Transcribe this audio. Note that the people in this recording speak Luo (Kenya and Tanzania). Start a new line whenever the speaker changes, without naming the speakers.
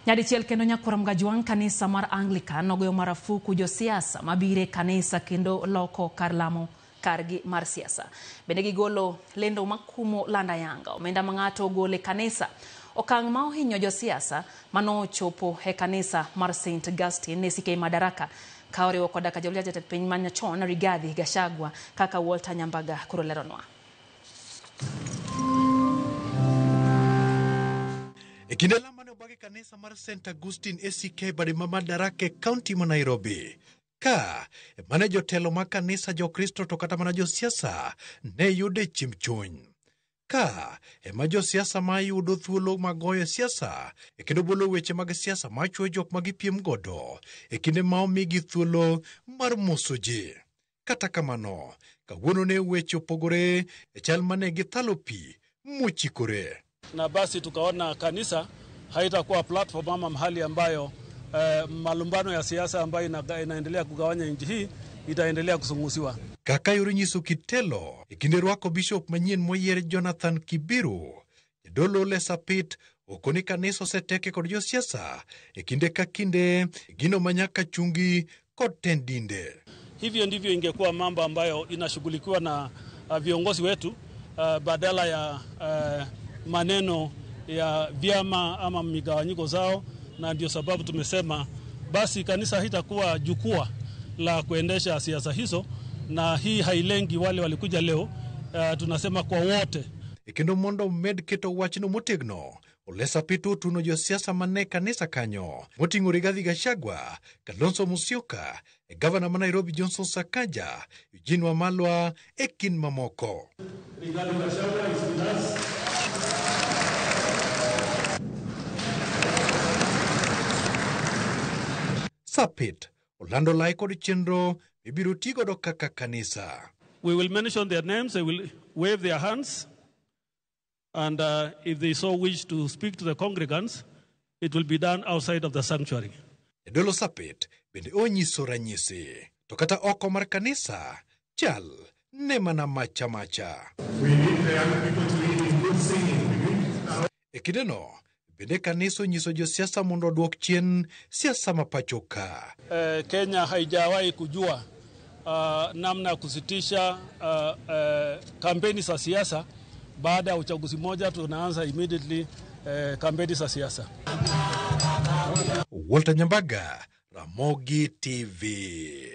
Nyadichiel kendo nyakwar Mgajwang' kanisa mar Anglican nogoyo marufuku josiasa mabiro e kanisa kendo loko kar lamo kargi mar siasa. Bende gigolo lendo makumo lando ayanga omenda ma ng'ato ogolo e kanisa. Okang' ma ohinyo josiasa manochopo e kanisa mar St. Augustine ACK Madaraka ka oriwo koda ka jatend piny manyachon Rigathi Gachagua kaka Walter Nyambaga koro leronwa.
E kinde lamo mane obagi kanisa mar St. Augustine ACK Badima Madaraka e kaunti ma Nairobi. Ka mane jotelo mag kanisa jokristo to kata mana josiasa ne yude chiemb chuny. Ka ema josiasa ma yudo thuolo mag goyo siasa e kendo bolo weche mag siasa machuoyo jok ma gipiem godo e kinde ma omigi thuolo mar moso ji. Kata kamano, kawuono ne weche opogore e chal mane githalo pi mochikore.
Na basi tukaona kanisa haitakuwa platform ama mahali ambayo malumbano ya siasa ambayo inaendelea kugawanya nchi hii itaendelea kusungusiwa.
Kaka yor nyiso kitelo e kinde rwako bishop manyien moyier Jonathan Kibiru, jadolo Ole Sapit okoni kanisa oseteke kod josiasa e kinde ka kinde gino manyaka chungi kod tend dinde.
Hivyo ndivyo ingekuwa mambo ambayo inashughulikiwa na viongozi wetu badala ya maneno ya vyama ama migawanyiko zao, na ndio sababu tumesema basi kanisa hitakuwa jukwaa la kuendesha siasa hizo, na hii hailengi wale walikuja leo. Tunasema kwa wote.
E kendo mondo med keto wachno motegno, Ole Sapit otuno josiasa mane kanisa kanyo moting'o Rigathi Gachagua, Kalonzo Musyoka, e gavana ma Nairobi Johnson Sakaja, Eugene Wamalwa e kind mamoko.
Rigathi Gachagua is with us.
Sapit olando lai kod chenro mibiro tigodo kaka kanisa.
We will mention their names, they will wave their hands, and if they so wish to speak to the congregants, it will be done outside of the sanctuary.
Jadolo Sapit bende onyiso ranyisi, to kata oko mar kanisa chal ne mana macha macha.
We need the young people to lead in good singing.
E kindeno bende kanisa onyiso josiasa mondo oduok chien siasa ma pacho ka.
Kenya haijawahi kujua namna ya kusitisha kampeni za siasa. Baada ya uchaguzi moja tunaanza immediately kampeni za siasa.
Walter Nyambaga, Ramogi TV.